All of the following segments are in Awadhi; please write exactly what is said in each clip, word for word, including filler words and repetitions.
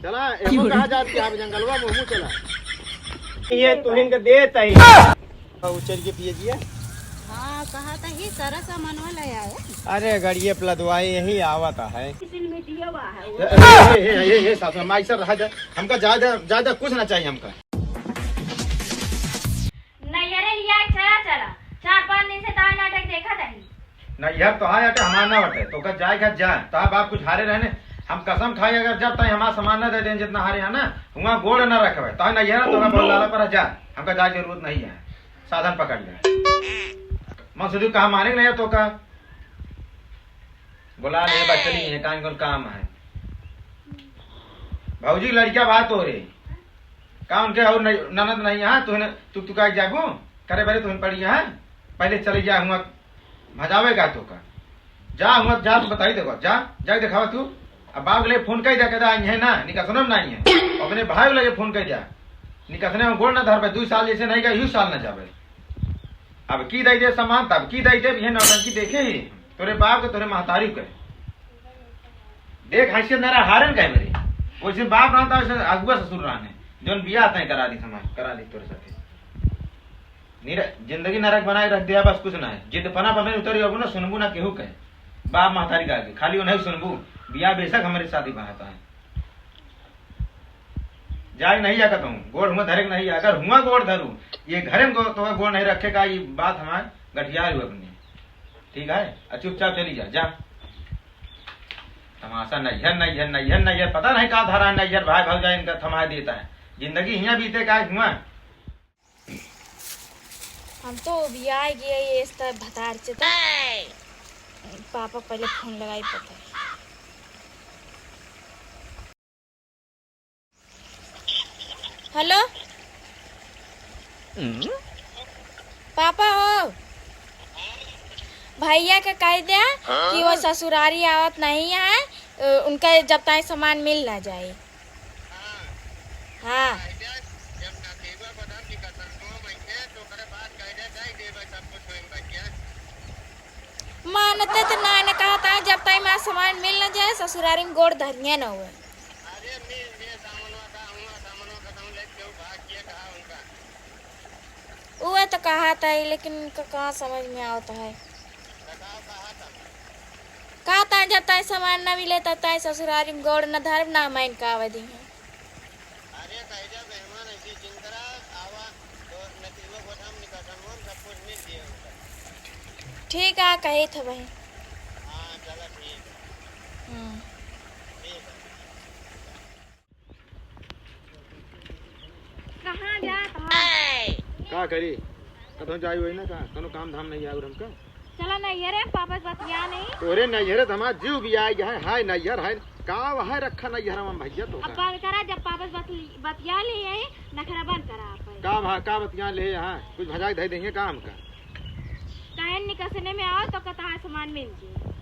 चला, एमो कहाँ जात के आप जंगलवा में, हमहूँ चला। ये तुहिन के देत ही। उचर के पिए जिया। हाँ, कहा त ही सरस मनवा ले आए। अरे, गड़िए पलदवाए यही आवत है। ए, ए, ए, ए, ए, सासू माई सर रहा जा। हमका ज्यादा, ज्यादा कुछ ना चाहिए हमका। नैहरे लिया के चला, चला। चार पाँच दिन से तार नाटक देखत हई। नैहर तोहार हटे, हमार ना हटे। तोका जाए के जा, तोहार बाप कुछ हारे रहने। हम कसम खाई, अगर जब ताई हमार सामान ना दे दें जितना हारे है ना, हुआ गोड़ ना रखबे। तोहार नैहर तोका बोलाला पर जा, हमका जाए के जरूरत नहीं है। साधन पकड़ ले। मंसूरी कहा मानेंगे नहीं तोका। बोला ले, बच्चा नहीं है, कान कौन काम है। भौजी लड़किया बात हो रही। का उनके और नहीं, ननद नहीं है, तू न-, तू, तू का जाबू? करे बरे तू पड़ी है, पहले चले जा हुआ, भजावे का तोका। जा हुआ, जा तू बताई देखो, जा, जा दिखावा तू। अब बाप ले फोन कई दे, कहता है ना, निकसनम नहीं है। अपने भाई लगे फोन कई जा, निकसने में गोड़ ना धरबे, दू साल जैसे नहीं गए, यू साल ना जाबे। अब की दई दे सामान, तब की दई दे, ये नौटंकी देखे ही। तोरे बाप के, तोरे महतारी के। देख, हैसियत ना रहा, हारन कहे मेरे। वैसे बाप रहता, वैसे अगुआ ससुर रहने। जौन बियाह तय करा दी, समाज करा दी तोरे साथे। निर-, जिंदगी नरक बनाए रख दिया, बस कुछ ना है। जिद पना पर उतरी अब ना सुनबू ना केहू कहे। बाप महतारी का आगे, खाली उन्हें सुनबू। बियाह बेशक हमारे शादी बहाता है। जाए नहीं जा कहता हूँ, गोड़ हुआ धरे के नहीं, अगर हुआ गोड़ धरू, ये घरे में गो-, तो गोड़ नहीं रखे का, ये बात हमारे गठियार हुआ अपनी। ठीक है, और चुपचाप चली जा, जा। तमाशा नैहर, नैहर, नैहर, नैहर, पता नहीं का धारा नैहर, भाई भौजाई इनका थमा देता है। जिंदगी हियाँ बीते का हुआ। हम तो उबिया गए ये इस तरह भतार से तो। पापा पहले फोन लगाई पता है। हेलो। पापा हो, भैया के कह दिया कि वो ससुरारी आवत नहीं है, अ, उनका जब तक सामान मिल ना जाए। हाँ। मानते तो ना, ने कहा था, जब तक हमार सामान मिल ना जाए, ससुरारी में गोड़ धरिए ना हुए। अरे मिल जे सामनवा का, हुआ सामनवा का, तुम लेके क्यों भाग गया, कहा उनका? उहे तो कहा था, लेकिन उनका कहाँ समझ में आवत है। बताओ, कहा था। कहा था, जब तक सामान ना मिले, तब तक ससुरारी में गोड़ न धरब, ना हम इनका आवे दी हैं। अरे कह जा मेहमान ऐसे जिन करा, आवा, तो नतीबा गोदाम निकासन, सब कुछ मिल दिए उनका। ठीक है, कहे थे भाई। हाँ, चला ठीक है। हम्म। ठीक है। कहाँ जात ह? का करी? कतहूँ जाई होई ना का? कौनो काम धाम नहीं आउर हमका? चला नैहरे, पापा से बतिया नहीं। तोरे नैहरे तो हमार जीव भी आई है, हाय नैहर है। का वहाँ रखा नैहर में भैया तो अब का? बंद करा, जब पापा से बत-, बतिया ले आई, नखरा बंद करा आप। का भा-, का बतिया ले यहाँ? कुछ भजाक धई देंगे का हमका? काहे निकसने में आओ तो कतहा सामान मिल जाए।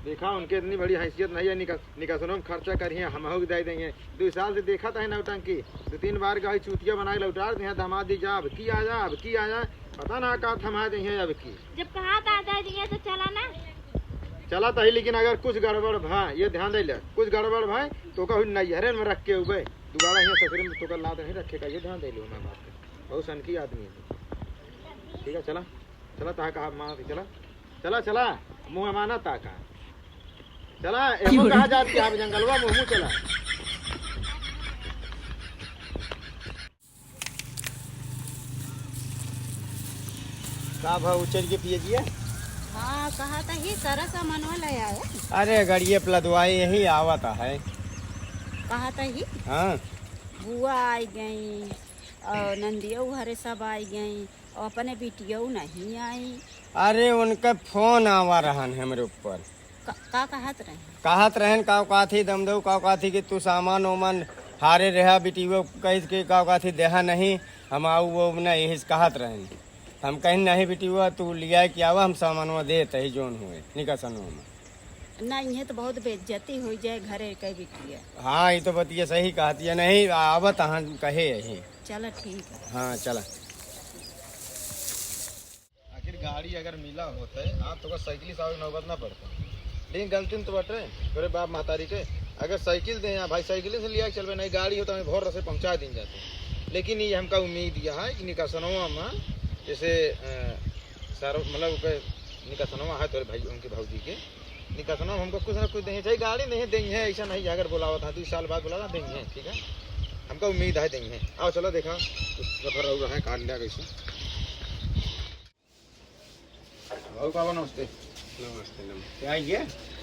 देखा, उनके इतनी बड़ी हैसियत नहीं है, निकस-, निकसनों में खर्चा करिए, हमहू के दे देंगे। दो साल से देखा था नौटंकी, दो तीन बार गाड़ी चूतिया बना के लौटा दिए, दामाद जी जा, अब की आ जा, अब की आ जा, पता ना का थमा देंगे अब की। जब कहा था दे दिए तो चला ना। चला तही, लेकिन अगर कुछ गड़बड़ भा, ये ध्यान दे ले, कुछ गड़बड़ भा तो का हुई नैहरे में रख के उबे, दोबारा यहाँ ससुरे में तो का लाद नहीं रखे का, ये ध्यान दे लो मैं बात कर। बहुत सनकी आदमी है। ठीक है, चला, चला, तहा कहा माँ से चला। चला, चला, मुँह माना ताका। चला, एमो कहाँ जात के आप जंगलवा में, हमहूँ चला। का भा उचर के पिए जिया? हाँ, कहा त ही सरस मनवा ले आए। अरे, गड़िए पलदवाए यही आवत है। कहा त ही? हाँ। बुआ आई गई और नंदिया उहरे सब आई गई। और अपने बिटियऊ नहीं आई। अरे, उनके फोन आवा रहन हमरे ऊपर। का, का कहत रहे? कहत रहन, का कहत ही दमदऊ, का कहत ही कि तू सामान ओमान हारे रहा, बिटियऊ कहित के का कहत ही देहा नहीं, हम आऊ वो नहीं, यही से कहत रहन। हम कहिन, "नहीं बिटियऊ, तू लिया के आवा, हम सामानवा देत ही जोन हुए, निकसनवा में।" ना, इहे तो बहुत बेइज्जती हो जाए घरे के बिटिया। हाँ, ये तो बतिया सही कहत है, नहीं आवत हन कहे यही। चला ठीक है। हाँ, चला। आखिर गाड़ी अगर मिला होते, आज तो साइकिल से आवे नौबत ना पड़ता। लेकिन गलती तो बटे, तोरे बाप महतारी के। अगर साइकिल दें या भाई, साइकिल से लिया के चलबे, नहीं गाड़ी हो तो हमें भोर से पहुँचा दिन जाते। लेकिन ये हमका उम्मीद यह है कि निकासनवा में जैसे, अ, सारो, मतलब, ओकर निकासनवा है तोरे भाई, उनके भौजी के निकासनवा में हमको कुछ ना कुछ देंगे, चाहे गाड़ी नहीं देंगे, ऐसा नहीं है, अगर बुलावा था, दो साल बाद बुलावा देंगे, ठीक है, हमका उम्मीद है देंगे। आओ चलो देखा, कुछ सफर हो रहा है, काट लिया कैसे। बाबू बाबा नमस्ते। नमस्ते, नमस्ते। आइए।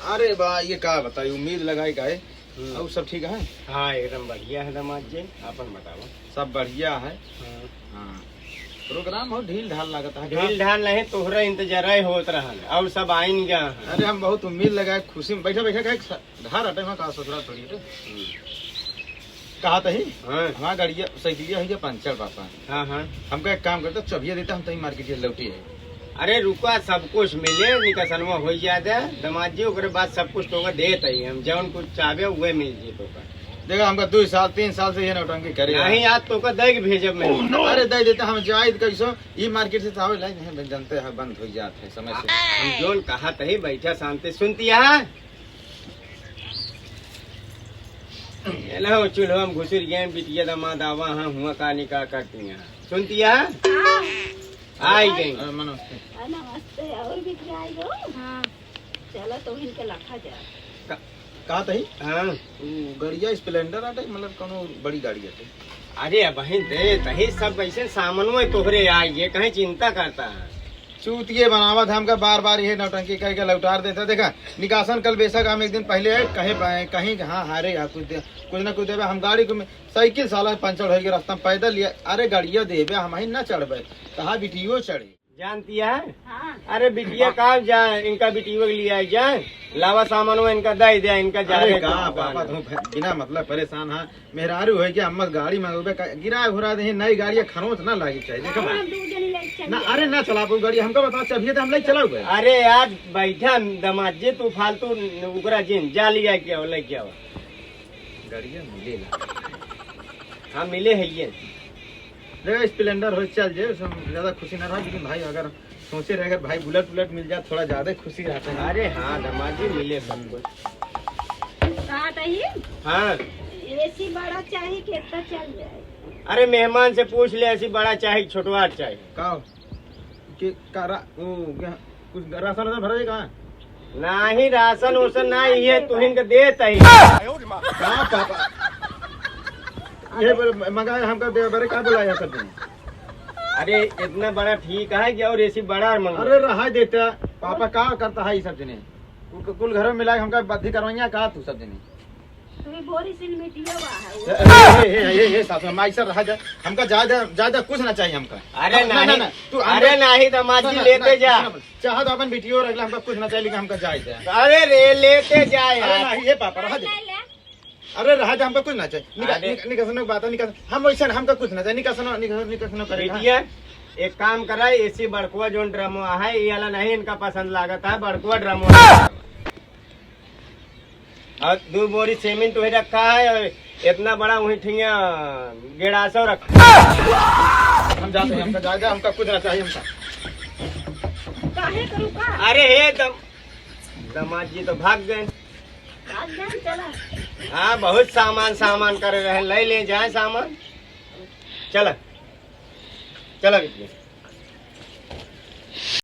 अरे बा, ये का बताई, उम्मीद लगाई का है? हम्म। और सब ठीक है? हाँ, एकदम बढ़िया है दामाद जी, आपन बताओ। सब बढ़िया है। हाँ। हाँ। प्रोग्राम बहुत ढील ढाल लागत है। ढील ढाल नहीं, तोहरा इंतजार होत रहल, और सब आइन गया है। अरे हम बहुत उम्मीद लगाए, खुशी में बैठा बैठा कहे, घर हटे, वहाँ का ससुराल थोड़ी हटे। हम्म। कहा तही? हाँ। हमारा गाड़िया, साइकिलिया हो गया पंचर, पापा। हाँ, हाँ। हमका एक काम करता, चबिया देता, हम तही मार्केट से लौटी है। अरे रुका, सब कुछ मिले, निकासनवा हो जाता है, दामाद जी, ओकरे बाद सब कुछ तोका देत ही हम, जौन कुछ चाहबे, उहे मिल जी तोका। देखा, हमका दो साल, तीन साल से ये नौटंकी करे नहीं, यार। आज तोका दे के भेजब मैं। अरे दे देता, हम जाए कैसो, ये मार्केट से तो आवे लाई नहीं, जानते हैं, बंद हो जात है समय से। हम जौन कहा तही, बैठा शांति, सुनती है? ये लो, चूल्हा में घुसुर गए, बिटिया दामाद आवा हाँ, हुआ का निकाह करती हैं। सुनती है? हाँ। आई गई। अरे, नमस्ते। अरे, नमस्ते, और बिटिया आई हो? हाँ। चलो, तो इनके लखा जा। का, कहा तही? हाँ। वो गड़िया स्प्लेंडर आटे, मतलब, कोनो बड़ी गाड़ी आटे? अरे, अब वहीं दे, तही सब ऐसे सामानों में तोहरे आई, ये कहीं चिंता करता है? चूतिए बनावत है हमका, बार बार ये नौटंकी करके लौटार देता। देखा, निकासन कल बेशक हम एक दिन पहले आए, कहे पाए, कहीं कि हाँ, हारे, यहाँ कुछ दे, कुछ ना कुछ देवे। हम गाड़ी को में, साइकिल साला पंचर हो गया रास्ता में, पैदल लिया। अरे, गाड़िया देबे, हम ही ना चढ़बे, कहा बिटियो चढ़े। जानती है? हाँ। अरे, बिटिया का जा, इनका बिटियो के लिए आई जा, लावा सामान वो इनका दे दे, इनका जा अरे रहे का तो पापा, अपन। तुम बिना मतलब परेशान है। मेहरारू है कि हम गाड़ी मंगबे का, गिरा घुरा दे, नई गाड़ी है, खरोंच ना लागे चाहिए। देखो हाँ, भाई। हम दो जने ले चल ना, जाए। अरे ना चलाबो गाड़ी, हमका बताओ, चबिया तो हम ले चलाओगे। अरे यार, बैठा दामाद जी, तू फालतू उकरा जिन, जा लिया के आओ, लेके आओ। गाड़िया मिले ना। हाँ, मिले है ये। देखो, स्प्लेंडर हो, चल जे, उसमें ज्यादा खुशी ना रहा, लेकिन भाई अगर सोचे रहे, अगर भाई बुलेट, बुलेट मिल जाए, थोड़ा ज्यादा खुशी रहता है। अरे हाँ, दामाद जी, मिले सब कुछ। कहा तही? हाँ। एसी बड़ा चाही कि इतना चल जाए? अरे, मेहमान से पूछ ले, एसी बड़ा चाही, छोटवा चाही। का हो? कि का रा-, ओ, क्या, कुछ राशन वासन भरा है का? नाही, राशन उसन नाही है, तुहिन के देत ही। का पापा? ये बोल, मंगा हमका दे, बरे का बुलाया सब जने? अरे, इतना बड़ा ठीक है कि और एसी बड़ा मंगा। अरे, रहा देता, पापा का करता है ये सब जने? कु-, कुल घरों में मिला के हमका बद्धी करवाइया का तू सब जने? तुम्हें बोरी सिल मिटिया हुआ है। ए, ए, ए, ए, ए, ए, सासू माई सर रहा जा, हमका ज्यादा, ज्यादा कुछ ना चाहिए हमका। अरे ना, ना, नहीं, ना, ना, तू अरे अंदर नहीं, दामाद जी, ना, ना, लेते ना, जा। सुनो, चाहे तो अपन बिटियो रख ले, हमका कुछ ना चाहिए, लेकिन हमका जाए दे। अरे रे, लेते जा अरे यार। नहीं, ये पापा, रहा दे। ले, ले। अरे रहा जा, हमका कुछ ना चाहिए। निका-, अरे। निका-, निकासनो बात है, निकास-, हम वैसे ना, हमका कुछ ना चाहिए, निकासनो, निका-, निकासनो करे का। बिटिया, एक काम करा, एसी बड़कुआ जोन ड्रमो है, ये वाला नहीं इनका पसंद लागत है, बड़कुआ ड्रमो है। और दो बोरी सीमेंट वही रखा है और इतना बड़ा वही ठिंगा गेड़ासो रखा है। हम जाते हैं, हमका जाए दे, हमका कुछ ना चाहिए हमका। काहे करू का? अरे हे दम-, दामाद जी तो भाग गए। भाग गए, चला। हाँ, बहुत सामान, सामान करे रहे, ले ले जाए सामान। चला, चला बिटिया।